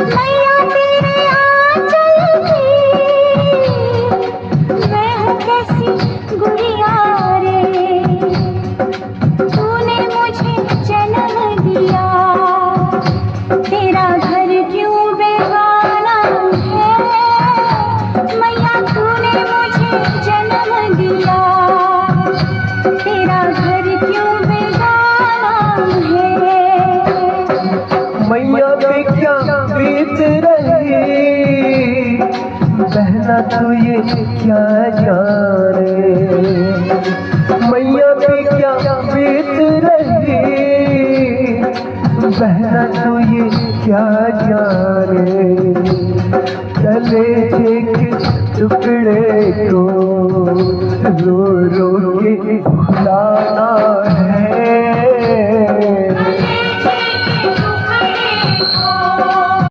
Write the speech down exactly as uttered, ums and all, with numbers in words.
मैया तेरे आंचल की मैं हूँ कैसी गुड़िया रे। तूने मुझे जन्म दिया, तेरा घर क्यों बेगाना है? मैया तूने मुझे जन्म दिया, तेरा घर क्यों बेगाना है? मैया पे क्या बीत रही, बहना तू ये क्या जाने। मैया पे क्या बीत रही, बहना तू ये क्या जाने। कलेजे के टुकड़े को रो रो के भुलाना है।